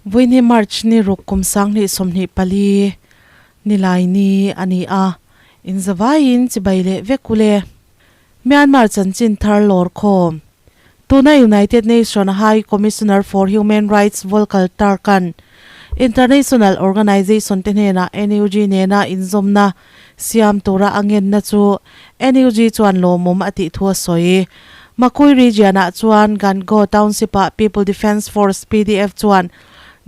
Vawiini March ni ruk kum 2024 nilai ni a ni a, inzavaiin chibai leh vek u le. Myanmar chanchin thar lawr khawm. Tuna United Nation High Commissioner for Human Rights Volker Turk-a'n international organization te hnenah NUG nena inzawmna siam tura a ngenna chu NUG chuan lawmawm a tih thu a sawi. Makui region-ah chuan Gangaw Township-ah People Defence Force, PDF, chuan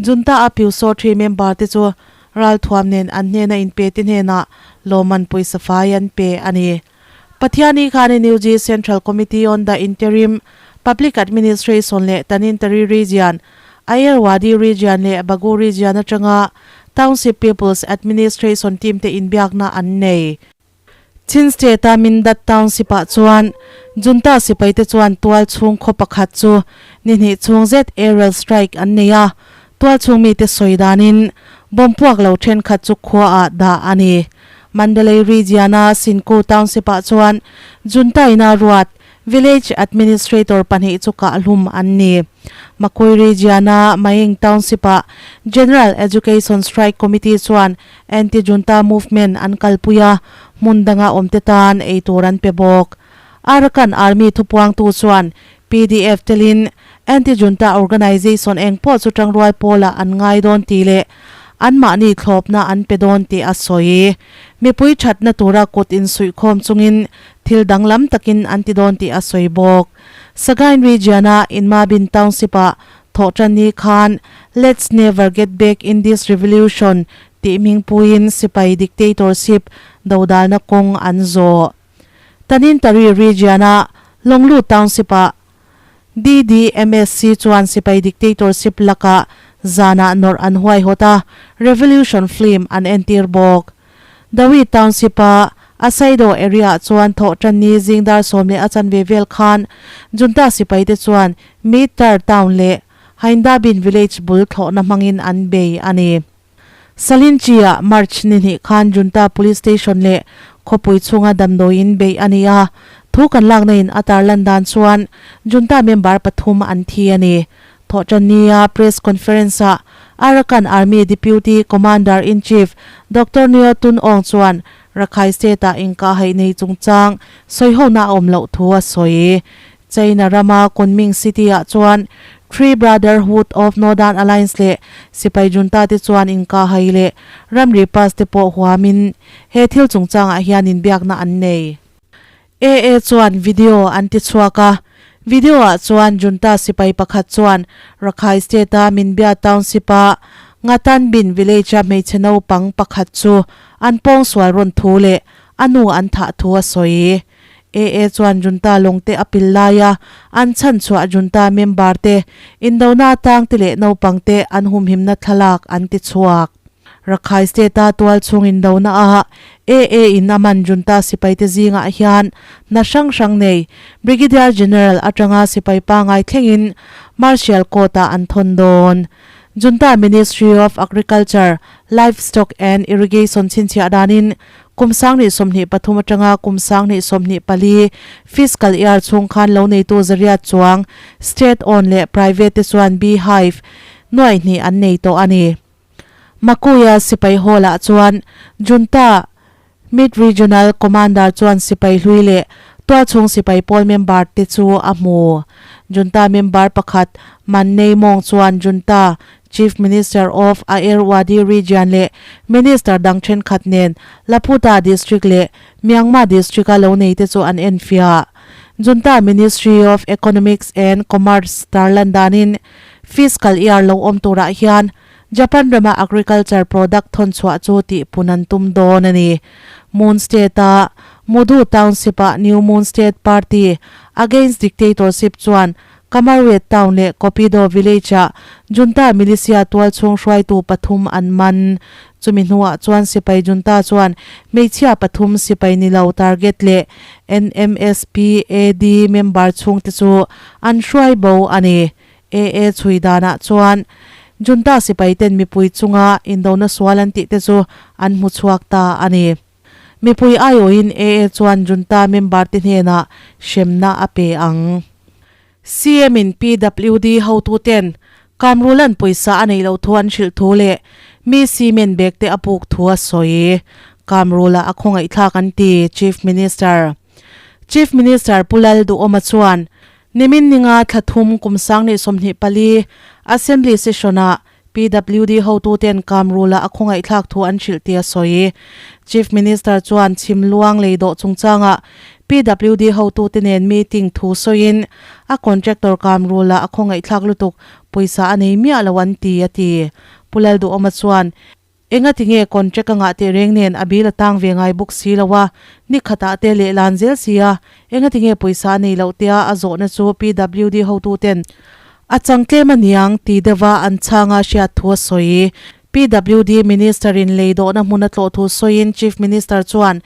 Junta-a Pyusawthi member te chu ralthuam nen an hnena inpe te hnenah lawmman pawisa fai an pe a ni. Pathiani khan NUG Central Committee on the Interim Public Administration leh Tanintary Region, Ayerwadi Region leh Bago Region atanga Township People's Administration team te inbiakna an nei. Chin State-a Mindat Township-ah chuan Junta sipaite chuan tual chhung khaw pakhat chu ni hnih chhung zet aerial strike an nei a, tual chhung mite sawi danin bomb puak lo thenkhat chu khuaah dah a ni. Mandalay Region-a Sinku Township-ah chuan Junta ina ruat Village Administrator pahnih chu kahhlum an ni. Makui Region-a Maing Township-ah General Education Strike Committee chuan Anti-Junta Movement an kalpui a, hmun danga awmte tan eitur an pe bawk. Arakan Army thupuangtu chuan PDF telin Anti-Junta Organization eng pawh chu tangrual pawlah an ngai dawn tih leh anmahni thlawpna an pe dawn tih a sawi. Mipui thatna tura kut insuihkhawm chungin thil danglam takin an ti dawn tih a sawi bawk. Sagaing Region-a Inmabin Township-ah thawhtanni khan Let's Never Get Back in This Revolution tih hmingpuiin sipai dictatorship dodalna kawng an zawh. Tanintary Region-a Longlu Township-ah DDMSC chuan sipai dictatorship lakah zanah nawrh an huaihawt a, revolution film an entir bawk. Dawi Township-a Asaido area-ah chuan thawhtanni zing dar 10:15 vel khan junta sipaite chuan Mitar Town leh Haindabin Village bul thlawhna hmangin an bei a ni. Salinchi-ah March ni hnih khan Junta Police Station leh khawpui chhunga damdawiin beih a ni a, thu kan lakna in a tarlan dan chuan Junta member pathum an thi a ni. Thawhtannia press conference-ah Arakan Army Deputy Commander-in-Chief Doctor Nyo Tun Aung chuan Rakhine State-ah inkahhaih nei chungchang sawihona a awm loh thu a sawi. China rama Kunming City-ah chuan Three Brotherhood of Northern Alliance leh sipai junta te chuan inkahhai leh ramri pass te pawh huamin he thil chungchangah hian inbiakna an nei. AA chuan video an ti chhuak a, video-ah chuan junta sipai pakhat chuan Rakhine State-a Minbya Township-a Ngatanbin Village-a hmeichhe naupang pakhat chu an pawngsual rawn thu leh a nu an thah thu a sawi. AA chuan Junta lawngte a pil laia an chhanchhuah Junta member te, indona tangte leh naupangte an humhimna thlalak an ti chhuak. Rakhine State-a tualchhung indona a AA in a man Junta sipaite zingah hian hna hrang hrang nei Brigadier General atanga sipai pangai thlengin Martial Court-ah an thawn dawn. Junta Ministry of Agriculture, Livestock and Irrigation chhinchhiah danin Kum 2023 atanga kum 2024 fiscal year chhung khan lo neitu zariat chuang state owned leh private te chuan bee hive nuai hnih an nei tawh a ni. Makuia sipai hall ah chuan Junta Mid Regional Commander chuan sipai hlui leh tualchhung sipai pawl member te chu a hmu. Junta member pakhat Man Nei Mawng chuan Junta Chief Minister of Ayerwadi Region leh Minister dang thenkhat nen Laphuta District leh Myanma District-a lo neite chu an enfiah. Junta Ministry of Economics and Commerce tarlan danin Fiscal Year lo awm turah hian Japan rama agriculture product thawn chhuah chu tihpun an tum dawn a ni. Moon State-a Mudu Township-ah New Moon State Party Against Dictatorship chuan Kamarwet Town leh Kopido Village-ah Junta militia tualchhung hruaitu pathum an man. Chumi hnuah chuan sipai junta chuan hmeichhia pathum sipai ni lo target leh NMSPAD member chhungte chu an hruai bo a ni. AA chhui danah chuan junta sipaiten mipui chunga indona sual an tihte chu an hmu chhuak ta a ni. Mipui aiawhin AA chuan Junta member te hnenah hremna a pe ang. CM in PWD hotuten Kamrulan pawisa a neih loh thu an hrilh thu leh mi cement bag te a puk thu a sawi. Kamrula a khawngaihthlak an ti, Chief Minister. Chief Minister Pu Lalduhawma chuan nimin ninga thla thum kum 2024 Assembly Session-ah PWD hotuten Kamrula a khawngaihthlak thu an hrilh tih a sawi. Chief Minister chuan chhimluang lei dawh chungchangah PWD hotute nen meeting thu sawiin a contractor Kamrula a khawngaihthlak lutuk pawisa a nei miah lo an ti, a ti. Pu Lalduhawma chuan, Engati nge contract a ngah teh reng nen a bill a tang ve ngai bawk si lo a, ni khatah te leh lan zel si a, engati nge pawisa a nei loh tia a zawhna chu PWD hotuten A chang tlem a niang ti deuha an chhanga hriat thu a sawi. PWD Minister-in lei dawhna hmun a tlawh thu sawiin Chief Minister chuan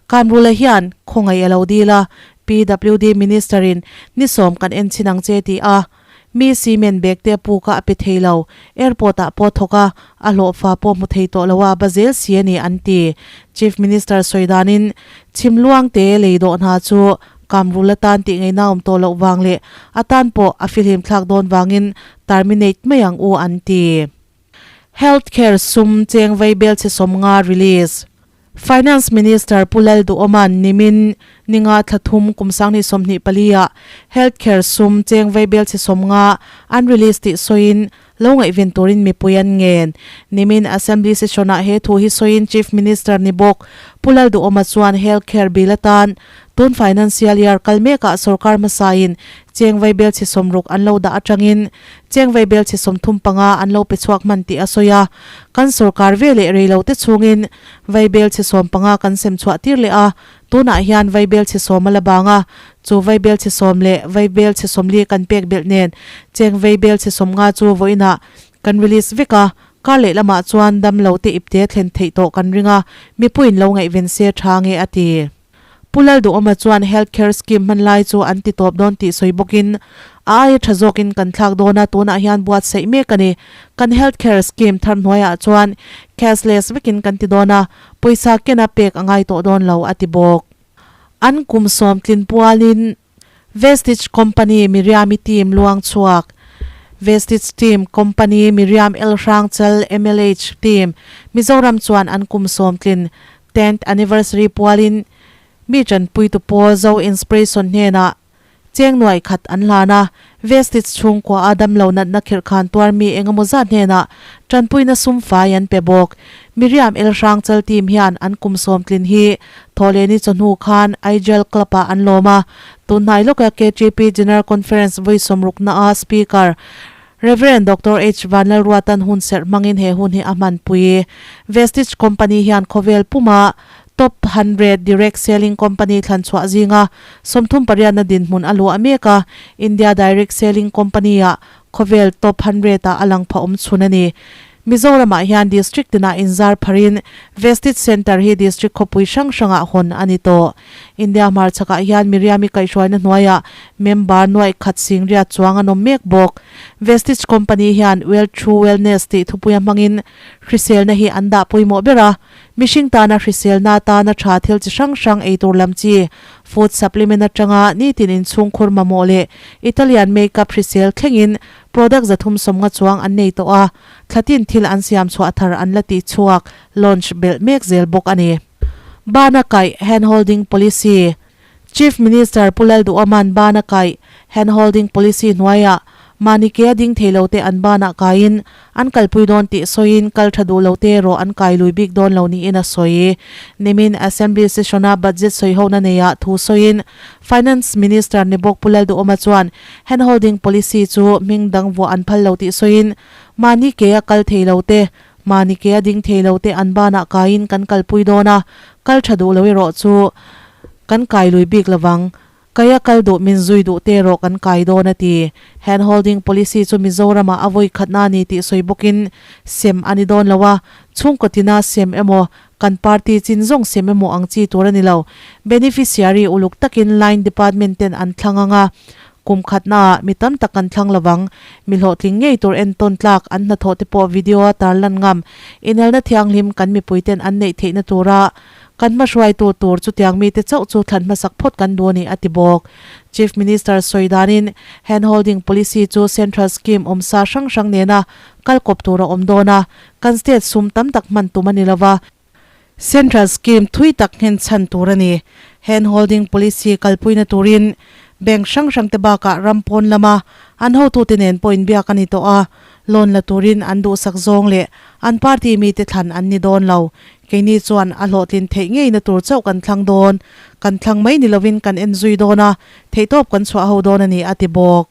Kamrula hian khawngaih a lo dil a, PWD Minister-in ni sawm kan en chhin ang che ti a, mi cement bag te puk a a pe thei lo, airport-ah pawh thawk a, a hlawhfa pawh hmu thei tawh lo a ba zel si a ni an ti. Chief Minister sawi danin Chhimluang te lei dawh hna chu Kamrul atan tih ngaihna awm tawh loh vang leh atan pawh a fihlim thlak dawn vangin terminate mai ang u an ti. Health care sum cheng vei bel chhe 50 release. Finance Minister Pu Lalduhawma'n nimin ninga thla thum kum 2024 ah health care sum cheng vei bel chhe 50 an release tih sawiin lo ngaihven turin mipui an ngen. Nimin Assembly session-ah he thu hi sawiin Chief Minister ni bawk Pu Lalduhawma chuan health care bill atan tun financial year kal mekah sorkar hmasain cheng vei bel chhe 60 an lo dah atangin cheng vei bel chhe 35 an lo pe chhuak hman tih a sawi a. Kan sorkar ve leh rei lo te chhungin vei bel chhe 15 kan sem chhuah tir leh a, tunah hian vei bel chhe 10 a la bang a, chu vei bel chhe 10 leh vei bel chhe 40 kan pek belh nen cheng vei bel chhe 50 chu vawiinah kan release vek a, kar leh lamah chuan dam lo te ipte thlen theih tawh kan ring a, mipuiin lo ngaihven se tha nge a ti. Pu Lalduhawma chuan Health Care Scheme hman lai chu an ti tawp dawn tih sawi bawkin, a aia tha zawkin kan thlak dawn a, tunah hian buatsaih mek a ni. Kan Health Care Scheme thar hnuaiah chuan cashless vekin kan ti dawn a, pawisa kena pek a ngai tawh dawn lo, a ti bawk. An kum sawm tlin pualin Vestige Company Miriam-i team luang chhuak Vestige Team Company Miriam El Hrangchal MLH Team Mizoram chuan an kum sawm tlin Tenth Anniversary pualin mi tanpuitu pawl Zo Inspiration hnenah cheng nuaih khat an hlan a, Vestige chhungkua a damlo natna khirhkhan tuar mi engemaw zat hnenah tanpuina sum fai an pe bawk. Miriam El Hrangchal team hian an kum sawm tlin hi Thawhlehni chawhnu khan Aijal Club-ah an lawm a, tunhnai lawka KTP General Conference vawi sawmrukna-a Speaker Rev. Doctor H. Vanlalruatan hun serh hmangin he hun hi a hmanpui. Vestige Company hian khawvel puma Top 100 Direct Selling Company thlan chhuah zinga 38na dinhmun a luah mek a, India Direct Selling Company-ah khawvel Top 100-ah a lang pha awm chhun a ni. Mizoramah hian District tinah inzar pharin Vestige Centre hi District khawpui hrang hrangah hawn a ni tawh. India hmarchhakah hian Miriam-i kaihhruaina hnuaiah member nuaih khat singriat chuang an awm mek bawk. Vestige Company hian Wealth Through Wellness tih thupuia hmangin hriselna hi an dah pawimawh ber a. Mihring tana hriselna atana tha thil chi hrang hrang ei tur lam chi, food supplement atanga nitin inchhungkhur mamawh leh Italian makeup hrisel thlengin Product 350 chuang an nei tawh a, thlatin thil an siam chhuah thar an la tih chhuak, launch, belh mek zel bawk a ni. Bana kaih, Hand Holding Policy, Chief Minister Pu Lalduhawma'n bana kaih, Hand Holding Policy, hnuaiah mahni ke a ding thei lo te an banah kaiin an kalpui dawn tih sawiin kal tha duh lo te erawh an kai lui bik dawn lo niin a sawi. Nimin Assembly Session-a budget sawihona neiah thu sawiin Finance Minister ni bawk Pu Lalduhawma chuan Handholding policy chu hming dang vuah an phal lo tih sawiin, mahni ke a kal thei lo te, mahni ke a ding thei lo te an banah kaiin kan kalpui dawn a, kal tha duh lo erawh chu kan kai lui bik lovang. Kaia kal duh min zui duh te erawh kan kai dawn a ti. Handholding policy chu Mizoramah a vawi khatna a ni tih sawi bawkin sem a ni dawn lo a, chhungkaw tina sem emaw Kan party chin zawng sem emaw ang chi tur a ni lo. Beneficiary uluk takin line department ten an thlang ang a, kum khatnaah mi tam tak kan thlang lovang. Mi hlawhtling ngei tur entawn tlak an hnathawh te pawh video a tarlan ngam. Inelna thianghlim kan mipui ten an neih theihna tura Kan hmahruaitu tur chutiang mite chauh chu thlan hmasak phawt kan duh a ni, a ti bawk. Chief Minister sawi danin handholding policy chu central scheme awmsa hrang hrang nena kal kawp tur a awm dawn a, kan state sum tam tak hman tum a ni lova, Central scheme thui tak nghen chhan tur a ni. Handholding policy kalpuina turin bank hrang hrang te bakah ram pawn lama an hotute nen pawh inbiak a ni tawh a, loan la turin an duhsak zawng leh an party mite thlan an ni dawn lo. Keini chuan a hlawhtlin theih ngeina tur chauh kan thlang dawn. Kan thlang mai ni lovin kan enzui dawn a, theihtawp kan chhuah ho dawn a ni, a ti bawk.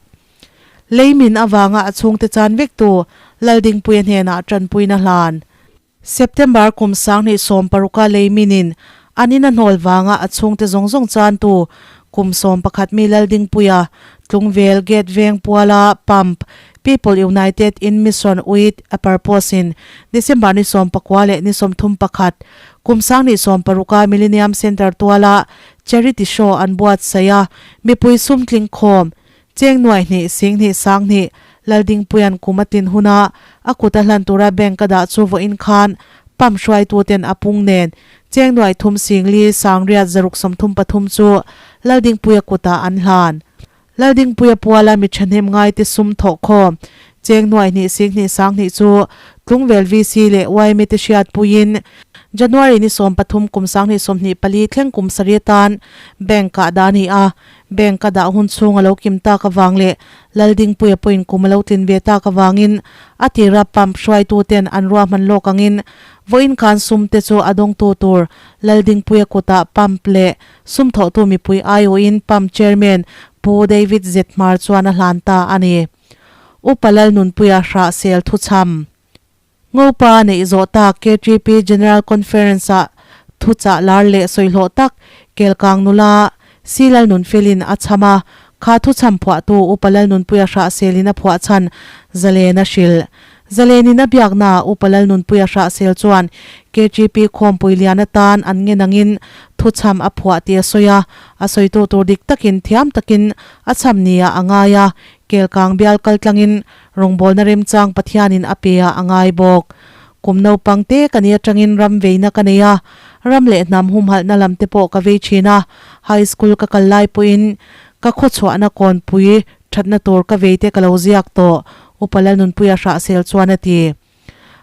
Leimin avanga a chhungte chan vektu Laldingpuia hnenah tanpuina hlan. September kum 2016 a leiminin an in a hnawl vanga a chhungte zawng zawng chantu kum 11 mi Laldingpuia Tlungvel Gate Veng Puala Pump People United in Mission With a Purpose in December ni 19 leh ni 31 kum 2016 a Millennium Centre tuala Charity Show an buatsaih a mipui sum tling khawm Cheng nuai hnih, sing hnih, sang hnih, Laldingpuia'n kum a tin huna a kut a hlan tura bank a dah chu vawiin khan pump hruaituten a pung nen cheng nuai thum sing li sang riat zaruk 33 chu Laldingpuia kutah an hlan. Laldingpuia puala mi thahnem ngaite sum thawh khawm cheng nuai hnih sing hnih sang hnih chu Tlungvel VC leh YMA te hriatpuiin January ni 13 kum 2024 thleng kum sarih atan bank ah dah a ni a. Bank a dah hun chhung a lo kim tak avang leh Laldingpuia pawhin kum a lo tlin ve tak avangin a tira pump hruaituten an ruahman lawk angin vawiin khan sum te chu a dawngtu tur Laldingpuia kutah pump leh sum thawhtu mipui aiawhin pump chairman Pu David Zethmar chuan a hlan ta a ni. Upa Lalnunpuia hrahsel thuchham. Ngopa neih zawh tak KTP General Conference-ah thuchah lar leh sawihlawh tak Kelkang nula Si Lalnunfelin a chham a, kha thuchham phuahtu Upa Lalnunpuia Hrahselin a phuah chhan Zalen a hrilh. Zalenin a biaknaah Upa Lalnunpuia Hrahsel chuan KTP khawmpui lian atan an ngen angin thuchham a phuah tih a sawi a, a sawitu tur dik takin thiam takin a chham nia a ngai a, Kelkang bial kaltlangin Rawngbawlna remchang Pathianin a pe a a ngai bawk. Kum naupang te ka ni atangin ram veina ka nei a, ram leh hnam humhalhna lam te pawh ka vei thin a, high school ka kal lai pawhin ka khawchhuahna kawnpui thatna tur ka vei te ka lo ziak tawh, Upa Lalnunpuia Hrahsel chuan a ti.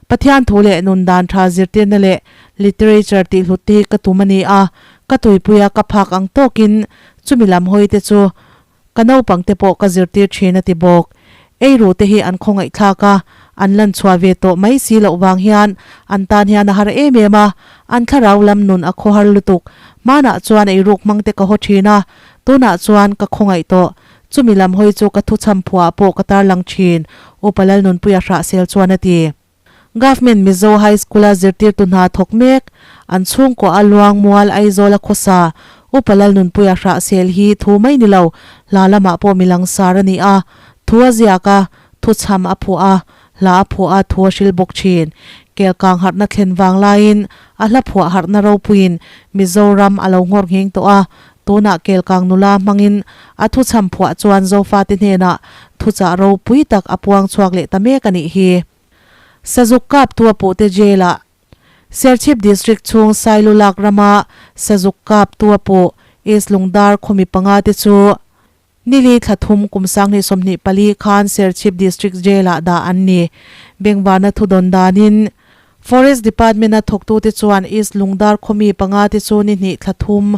Pathian thu leh nun dan tha zirtirna leh literature tih hlut te hi ka tum a ni a, ka tuipuia ka phak ang tawkin chumi lam hawi te chu Ka naupang te pawh ka zirtir thin a ti bawk. Eiru te hi an khawngaih thlak a, an lan chhuah ve tawh mai si loh vang hian an tan hian a har em em a, an thlarau lam nun a khawhar lutuk. Hmanah chuan eiruk hmang te ka haw thin a, tunah chuan ka khawngaih tawh. Chumi lam hawi chu ka thuchham phuah pawh ka tarlang thin, Upa Lalnunpuia Hrahsel chuan a ti. Government Mizo High School-a zirtirtu hna thawk mek, an chhungkaw a luang mual Aizawla khawsa Upa Lalnunpuia Hrahsel hi thu mai ni lo, hla lamah pawh mi langsar a ni a, thu a ziak a, thu chham a phuah a, hla a phuah a, thu a hril bawk thin. Kelkang harhna thlen vang laiin a hla phuah harhna ropuiin Mizoram a lo nghawr ngheng tawh a, tunah Kelkang nula hmangin a thu chham phuah chuan Zofate hnenah thuchah ropui tak a puang chhuak leh ta mek a nih hi. Sazuk kap tu a puhte jail-ah Serchhip District chhung Sailulak rama Sazuk kap tu a puh East Lungdar khawmi panga te chu nili thla thum kum 2024 khan Serchhip District Jail-ah dah an ni. Bengvarna thudawn danin Forest Department-a thawktute chuan East Lungdar khawmi panga te chu ni hnih thla thum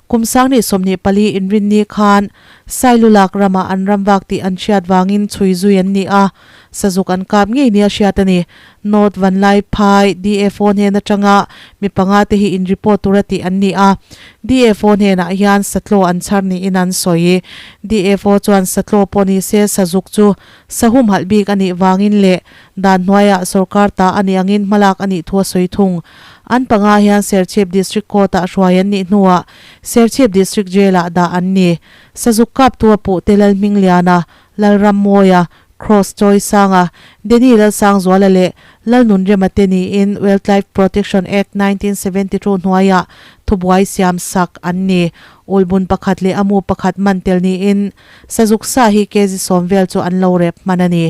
kum 2024 inrinni khan Sailulak ramah an ramvak tih an hriat vangin chhui zui an ni a. Sazuk an kap ngei nia hriat a ni. North Vanlai Phai DFO hnen atanga mi panga te hi in report tura tih an ni a. DFO hnenah hian satlaw an chhar niin an sawi. DFO chuan satlaw pawh ni se sazuk chu sahum halh bik a nih vangin leh dan hnuaiah sorkar ta a nih angin hmalak a nih thu a sawi thung. An panga hian Serchhip District Court-ah hruai an nih hnuah Serchhip District Jail-ah dah an ni. Sazuk kaptu a puhte Lalhmingliana Lalrammawia, Cross Chawisanga, Denny Lalsangzuala leh Lalnunrema te niin Wildlife Protection Act 1972 hnuaiah thubuai siam sak an ni. Ulbun pakhat leh a mu pakhat man tel niin Sazuk sa hi kg 10 vel chu an lo rep hman a ni.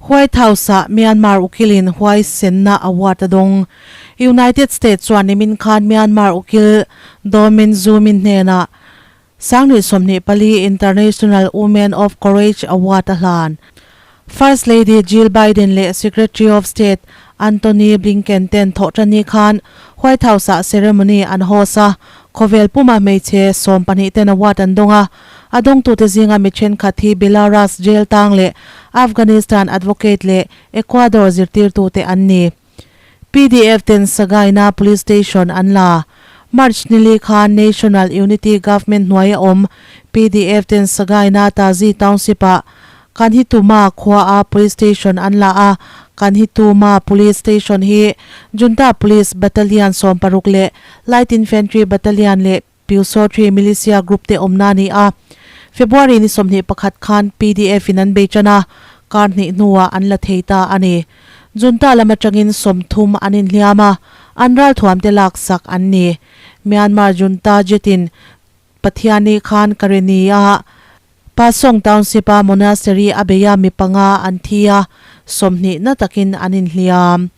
White House-ah Myanmar ukilin huaisenna award a dawng. United States chuan nimin khan Myanmar ukil Daw Min Zu Min hnenah Sanghnih 24 International Women of Courage Award a hlan. First Lady Jill Biden leh Secretary of State Antony Blinken ten thawhṭanni khan White House-ah ceremony an host a, khawvel puma hmeichhe 12 ten award an dawng a. A dawngtute zinga mi thenkhat hi Belarus jail tang leh Afghanistan advocate leh Ecuador zirtirtute an ni. Pdf ten Sagaina Police Station an la. March nili khan National Unity Government hnuaia awm pdf ten Sagaina Tazi Township-ah Kanhituma khua a Police Station an la a, Kanhituma Police Station hi Junta Police Battalion 60 leh Light Infantry Battalion leh Pyusawthri Militia Group te awmna a ni a. February ni 21 khan pdf in an bei tan a, kar hnih hnuah an la thei ta a ni. Junta lam atangin 30 an inhliam a, an ralthuam te laksak an ni. Myanmar Junta jet in Pathiani khan Karenni a Pasong Township a monastery a bei a mi panga an thi a, 20 na takin an inhliam.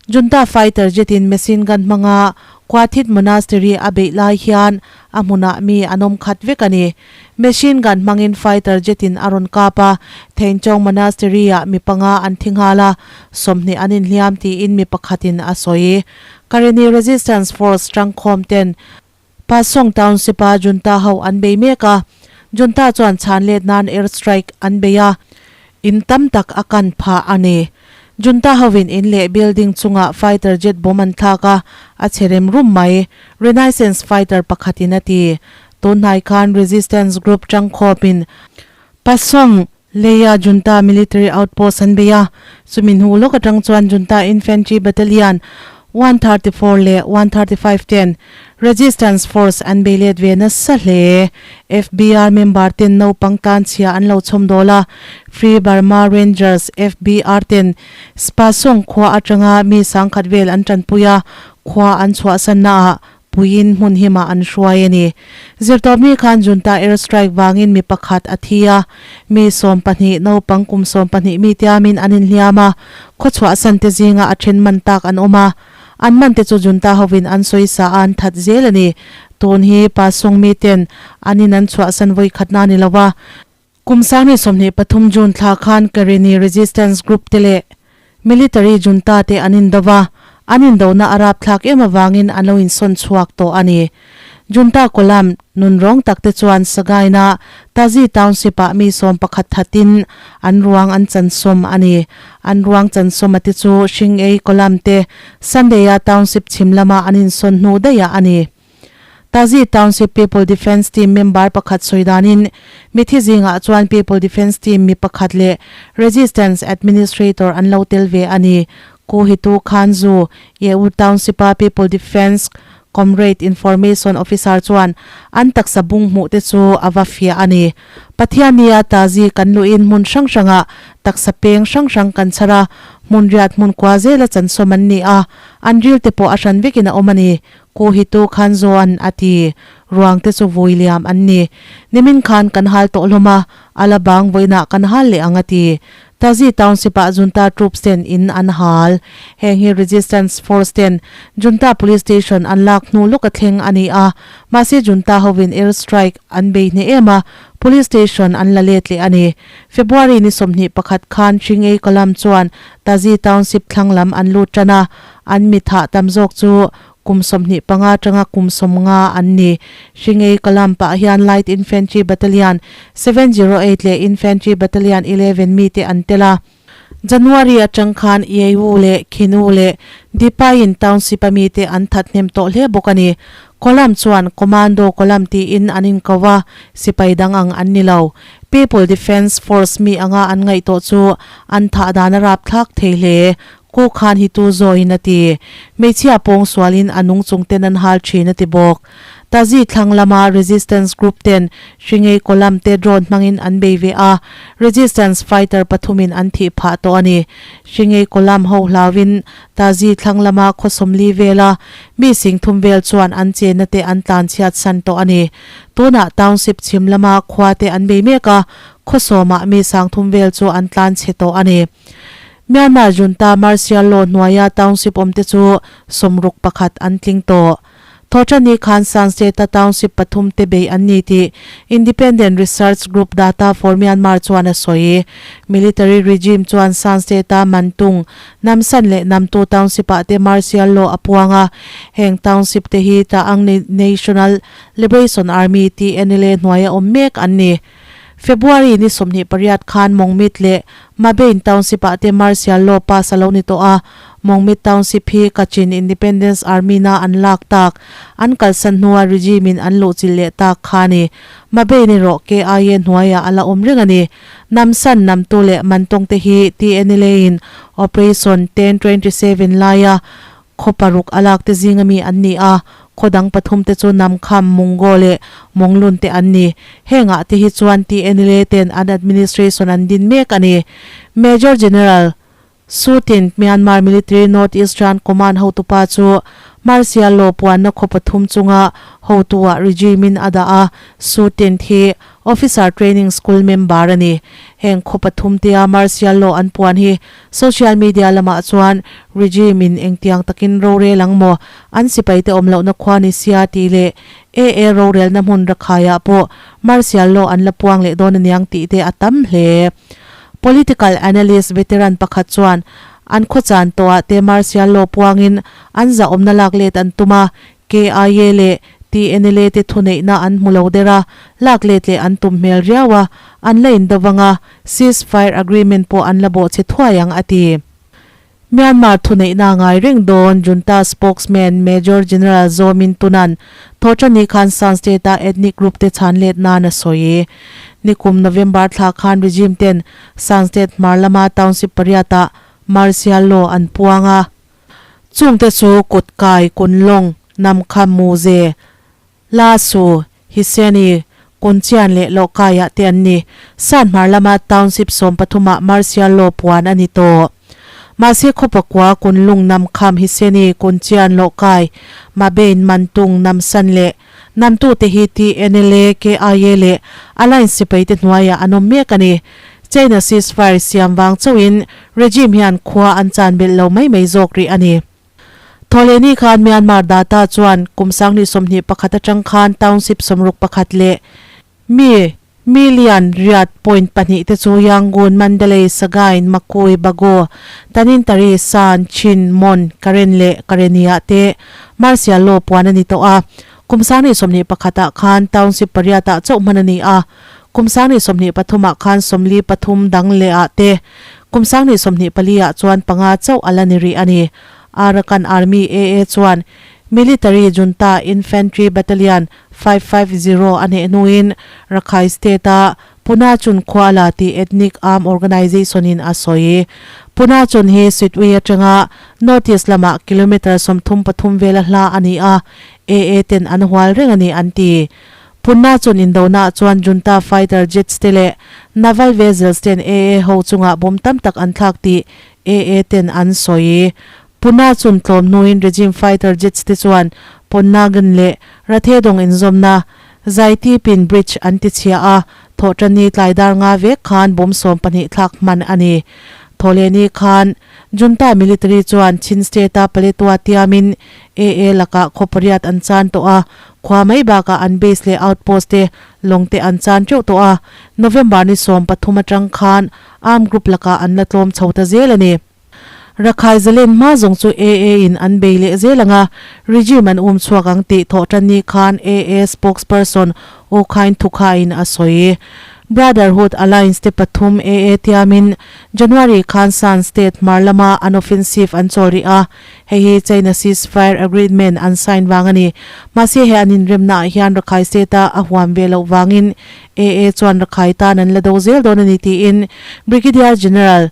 Junta fighter jet in machine gun hmanga Kwathit Monastery a beih lai hian a hmunah mi an awm khat vek a ni. Machine gun hmangin fighter jet in a rawn kap a, Theinchawng Monastery ah mi panga an thi nghal a, 20 an inhliam tiin mi pakhatin a sawi. Karenni Resistance Force tangkhawm ten Pasong Township a junta ho an bei mek a, junta chuan chhan let nan air strike an bei a, in tam tak a kan phah a ni. Junta hovin in leh building chungah fighter jet bomb an thlak a, a che rem rum mai, Renaissance fighter pakhatin a ti. Tunhnai khan resistance group tangkhawpin Pasong leia junta military outpost an bei a, chumi hnu lawk atang chuan junta infantry battalion 134 leh 135 ten resistance force an bei let ve nasa hle. FBR member ten naupang tan chhia an lo chhawm dawl a, Free Burma Rangers, FBR, ten Spasong khua atanga mi sangkhat vel an tanpui a, khua an chhuahsan naah puiin hmun himah an hruai a ni. Zirtawpni khan junta air strike vangin mi pakhat a thi a, mi 12 naupang kum 12 mi tiamin an inhliam a, khaw chhuahsan te zinga a then man tak an awm a, an man te chu junta hovin an sawi sa a an that zel a ni. Tun hi Pasong mi ten an in an chhuahsan vawi khatna ni lo a. Kum 2023 June thla khan Karenni Resistance Group te leh Military junta te an indo va, an indona a rapthlak em avangin an lo insawn chhuak tawh a ni. Junta column nun rawng tak te chuan Sagaina Tazi Township ah mi 11 thatin an ruang an chansawm a ni. An ruang chansawm a te chu Hring Ei column te Sunday a Township chhim lama an insawn hnu daih ah a ni. Tazi Township People Defence Team member pakhat sawi danin mithi zingah chuan People Defence Team mi pakhat leh Resistance Administrator an lo tel ve a ni. Ku hitu khan zu Ye-U Township a People Defence Comrade Information Officer chuan an taksa bung hmuh te chu a va fiah a ni. Pathiannia Tazi kan luhin hmun hrang hrangah taksa peng hrang hrang kan chhar a, hmun riat hmun kua zela chansawm an ni a, an ril te pawh a hran vekin a awm a ni. Ku hi tu khan zawn a ti. Ruang te chu vui liam an ni. Nimin khan kan hal tawh hlawm a, a la bang vawiinah kan hal leh ang a ti. Tazi Township ah Junta troops ten in an hal. Heng hi Resistance Force ten Junta Police Station an lak hnu lawk a thleng a ni a, mahse Junta hovin air strike an bei hneh em a, Police Station an la let leh a ni. February ni 21 khan Hringei Column chuan Tazi Township thlang lam an lut tan a, an mi thah tam zawk chu kum 25 atanga kum 50 an ni. Hringei Column pah hian Light Infantry Battalion 708 leh Infantry Battalion 11 mi te an tel a. January atang khan Yewu leh Khinu leh Dipayin Township a mi te an that hnem tawh hle bawk a ni. Column chuan Commando Column tiin an inko a, sipai dang ang an ni lo. People Defence Force mi anga an ngaih tawh chu an thah dan a rapthlak thei hle. Ku khan hi tu zawin a ti. Hmeichhia pawng sualin a nung chung ten an hal thin a ti bawk. Tazi thlang lama resistance group ten Hringei column te drone hmangin an bei ve a, resistance fighter pathumin an thih phah tawh a ni. Hringei column ho hlauin Tazi thlang lama khaw 40 vela mi 30 vel chuan an chenna te an tlan chhiat san tawh a ni. Tunah township chhim lama khua te an bei mek a, khaw sawmah mi 30 vel chu an tlan chhe tawh a ni. Myanmar junta martial law hnuaia township awmte chu 61 an tling tawh. Thawhṭanni khan Shan State-a township pathum te bei an ni tih Independent Research Group Data for Myanmar chuan a sawi. Military regime chuan Shan State-a Mantung, Namsan leh Namtu township-ah te martial law a puang a, heng township te hi Ta'ang National Liberation Army, TNLA, hnuaia awm mek an ni. February ni 28 khan Mongmit leh Mabein Township-ah te martial law pass a lo ni tawh a, Mongmit Township hi Kachin Independence Army na an lak tak, an kalsan hnua regime-in an luhchilh leh tak kha a ni. Mabein erawh KIA hnuaiah a la awm reng a ni. Namsan, Namtu leh Mantawng te hi TNLA-in Operation 1027 laia Khaw paruk a lak te zinga mi an ni a, khaw dang pathum te chu Namkham, Mungo leh Monglun te an ni. Hengah te hi chuan TNLA ten an administration an din mek a ni. Major General Su Tin, Myanmar Military North Eastern Command hotupa chu Martial Law puanna khaw pathum chunga hotu-ah regime-in a dah a, Su Tin hi Officer Training School member a ni. Heng khaw pathum tea Martial Law an puan hi Social media lamah chuan regime in engtiang takin rorel ang maw, an sipaite awm lohna khua ni sia tih leh AA rorelna hmun rakhaiah pawh martial law an la puang leh dawn aniang tih te a tam hle. Political analyst veteran pakhat chuan an khawchan tawhah te martial law puangin an zahawmna lak let an tum a, KIA leh TNLA te thuneihna an hmu lo der a, lak let leh an tum hmel riau a, an la indo vang a, ceasefire agreement pawh an la bawh che thuai ang, a ti. Myanmar thuneihna ngai reng dawn junta spokesman Major General Zaw Min Tunan Thawhṭanni khan Shan State-a ethnic group te chhan let nan a sawi. Nikum November thla khan regime ten Shan State hmar lama township pariatah martial law an puang a. Chungte chu Kutkai, Kunlawng, Namkha, Muze, Lasu, Hiseni, Kunchian leh Lohkaiah te an ni. Sanhmar lama township sawmpathumah martial law puan a ni tawh. Mahse khawpakua Kunlung, Namkham, Hiseni, Kunchian, Lohkai, Mabein, Mantung, Namsan leh Namtute hi TNLA, KIA leh Alliance sipaite hnuaiah an awm mek a ni. China ceasefire siam vang chauhin Regime hian khua an chan belh lo mai mai zawk rih a ni. Thawhlehni khan Myanmar data chuan kum 2021 atang khan township 61 leh mi million riat point pahnih te chu Yangon, Mandalay, Sagaing, Makui, Bago, Tanintari, Shan, Chin, Mon, Karen leh Karenia te martial law puan a ni tawh a. Kum 2021 ah khan township pariat ah chauh hman a ni a. Kum 2023 ah khan 43 dang leh ah te, kum 2024 ah chuan panga chauh a la ni rih a ni. Arakan Army AA chuan Military Junta Infantry Battalion 550 a hneh hnuin Rakhine State-a Punachun khua la tih Ethnic Arm Organization in a sawi. Punachun hi Sitwe atanga North East lamah kilometre 33 vela hla a ni a, AA ten an hual reng a ni an ti. Punachun indonaah chuan Junta fighter jets te leh naval vessels ten AA ho chungah bomb tam tak an thlak tih AA ten an sawi. Punachun tlawm hnuin regime fighter jets te chuan Ponnagan leh Rathedong inzawmna Zaitipin Bridge an ti chhia a, Thawhṭanni tlai dar nga vek khan bomb 12 thlak hman a ni. Thawhlehni khan Junta military chuan Chin State-a Paletwa tiamin AA lakah khaw pariat an chan tawh a, khua mai bakah an base leh outpost te lawng te an chan teuh tawh a, November ni 13 atang khan armed group lakah an la tlawm chho ta zel a ni. Rakhai zalen hma zawng chu AA in an bei leh zel ang a, regime an um chhuak ang tih thawhṭanni khan AA spokesperson U Khain Thukha in a sawi. Brotherhood Alliance te pathum AA tiamin January khan Shan State hmar lama an offensive an chawl rih a, hei hi China ceasefire agreement an sign vang a ni. Mahse he an inremna ah hian Rakhai State a a huam ve loh vangin AA chuan Rakhai tan an la do zel dawn a ni tiin Brigadier General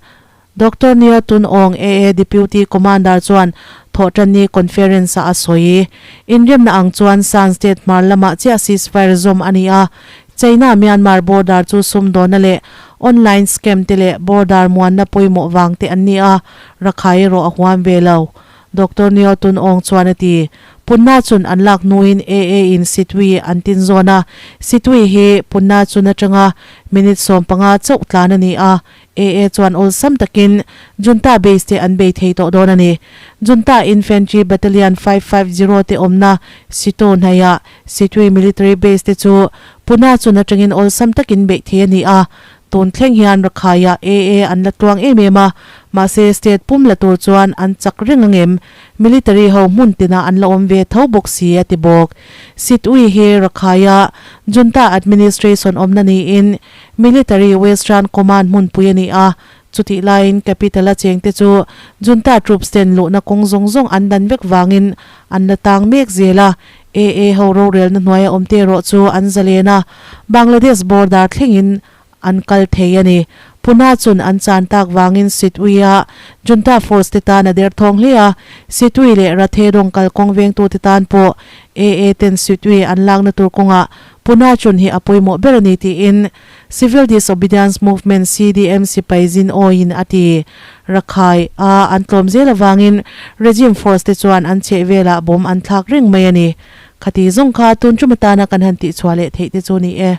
Doctor Nyo Tun Aung AA Deputy Commander chuan Thawhṭanni conference-ah a sawi. Inremna ang chuan Shan State hmar lamah chiah ceasefire zawm a ni a, China-Myanmar border chu sumdawna leh online scam te leh border muanna pawimawh vang te an ni a, Rakhai erawh a huam ve lo. Doctor Nyo Tun Aung chuan a ti. Punna chun an lak hnuin AA in Sitwi an tin zawn a, Sitwi hi Punna chun atanga minute 15 chauh tlan a ni a, AA chuan awlsam takin Junta base te an bei thei tawh dawn a ni. Junta Infantry Battalion 550 te awmna Sito hnaiah Sitwi Military Base te chu Puna chun atangin awlsam takin beih thei a ni a, Tun thleng hian Rakhaiah AA an la tluang em em a, mahse state pum la tur chuan an chak reng angem? Military ho hmun tinah an la awm ve tho bawk si a ti bawk. Situi hi Rakhaiah Junta administration awmna niin Military Western Command hmunpui a ni a, chutih laiin capital a chengte chu Junta troops ten luhna kawng zawng zawng an dan vek vangin an la tang mek zel a, AA ho rorelna hnuaia awmte erawh chu an zalen a, Bangladesh border thlengin an kal thei a ni. Puna chun an chan tak vangin Situi-a Junta force te tan a derthawng hle a, Situi leh Rathedong kalkawng vengtute tan pawh AA ten Situi an lakna tur kawngah Puna chun hi a pawimawh ber a ni tiin Civil Disobedience Movement, CDM, sipai zin awiin a ti. Rakhai a an tlawm zel avangin regime force te chuan an chheh velah bomb an thlak reng mai a ni. Khati zawng kha tun tum atana kan han tihchhuah leh theih te chu ni e.